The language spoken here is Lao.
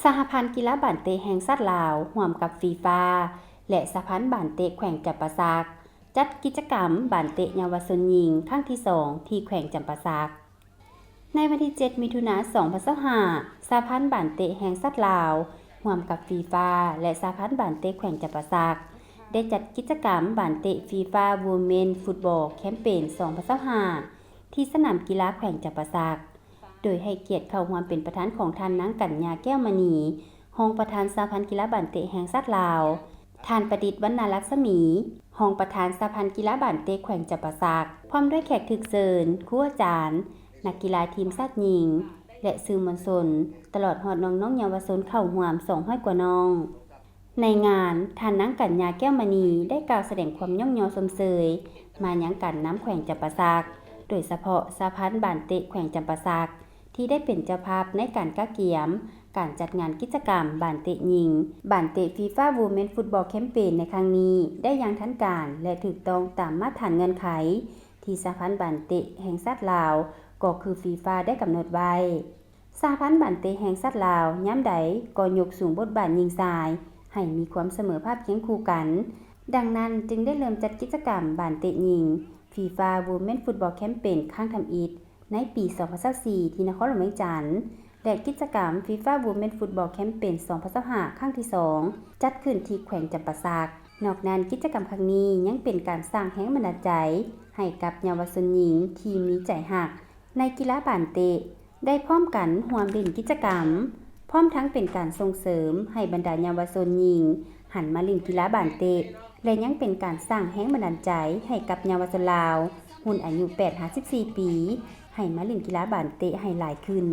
ສະຫະພັນກິລາບານເຕະແຫ່ງຊາດລາວ ຮ່ວມກັບຟີຟາ ແລະ ສະຫະພັນບານເຕະແຂວງຈຳປາສັກ ຈັດກິດຈະກຳບານເຕະເຍົາວະຊົນຍິງຄັ້ງທີສອງ ທີ່ແຂວງຈຳປາສັກ. ໃນວັນທີເຈັດ ມິຖຸນາ ສອງພັນຊາວຫ້າ ສະຫະພັນບານເຕະແຫ່ງຊາດລາວ ຮ່ວມກັບຟີຟາ ແລະ ສະຫະພັນບານເຕະແຂວງຈຳປາສັກ ໄດ້ຈັດກິດຈະກຳບານເຕະ FIFA Women Football Campaign ສອງພັນຊາວຫ້າ ທີ່ສະໜາມກິລາແຂວງຈຳປາສັກ ໂດຍໃຫ້ກຽດເຂົ້າຮ່ວມເປັນປະທານຂອງທ່ານນາງ ກັນຍາ ແກ້ວມະນີ ຮອງປະທານສະຫະພັນກິລາບານເຕະແຫ່ງຊາດລາວ, ທ່ານ ປະດິດ ວັນນະລັກສະໝີ ຮອງປະທານສະຫະພັນກິລາບານເຕະແຂວງຈຳປາສັກ ພ້ອມດ້ວຍແຂກຖືກເຊີນ, ຄູອາຈານ, ນັກກິລາທີມຊາດຍິງ ແລະ ສື່ມວນຊົນ, ຕະຫຼອດຮອດນ້ອງໆເຍົາວະຊົນເຂົ້າຮ່ວມສອງຮ້ອຍກວ່ານ້ອງ. ໃນງານ, ທ່ານນາງ ກັນຍາ ແກ້ວມະນີ ໄດ້ກ່າວສະແດງຄວາມຍ້ອງຍໍຊົມເຊີຍມາຍັງການນຳແຂວງຈຳປາສັກ, ໂດຍສະເພາະສະຫະພັນບານເຕະແຂວງຈຳປາສັກ ທີ່ໄດ້ເປັນເຈົ້າພາບໃນການກະກຽມການຈັດງານກິດຈະກຳບານເຕະຍິງ, ບານເຕະ FIFA Women Football Campaign ໃນຄັ້ງນີ້ ໄດ້ຢ່າງທັນການ ແລະ ຖືກຕ້ອງຕາມມາດຖານເງື່ອນໄຂ ທີ່ສະຫະພັນບານເຕະແຫ່ງຊາດລາວ ກໍຄື FIFA ໄດ້ກຳນົດໄວ້. ສະຫະພັນບານເຕະແຫ່ງຊາດລາວ ຍາມໃດກໍຍົກສູງບົດບາດຍິງຊາຍໃຫ້ມີຄວາມສະເໝີພາບຄຽງຄູ່ກັນ. ດັ່ງນັ້ນຈຶ່ງໄດ້ເລີ່ມຈັດກິດຈະກຳບານເຕະຍິງ FIFA Women Football Campaign ຄັ້ງທຳອິດໃນປີສອງພັນຊາວສີ່ ທີ່ນະຄອນຫຼວງວຽງຈັນ ແລະ ກິດຈະກຳ FIFA Women Football Campaign ສອງພັນຊາວຫ້າ ຄັ້ງທີສອງ ຈັດຂຶ້ນທີ່ແຂວງຈຳປາສັກ. ນອກນັ້ນ, ກິດຈະກຳຄັ້ງນີ້ຍັງເປັນການສ້າງແຮງບັນດານໃຈໃຫ້ກັບເຍົາວະຊົນຍິງທີ່ມີໃຈຮັກ ໃນກິລາບານເຕະ ໄດ້ພ້ອມກັນຮ່ວມຫຼິ້ນກິດຈະກຳ, ພ້ອມທັງເປັນການສົ່ງເສີມໃຫ້ບັນດາເຍົາວະຊົນຍິງຫັນມາຫຼິ້ນກິລາບານເຕະ ແລະ ຍັງເປັນການສ້າງແຮງບັນດານໃຈໃຫ້ກັບເຍົາວະຊົນລາວ ຮຸ່ນອາຍຸແປດຫາສິບສີ່ປີ ໃຫ້ມາຫຼິ້ນກິລາບານເຕະໃຫ້ຫຼາຍຂຶ້ນ.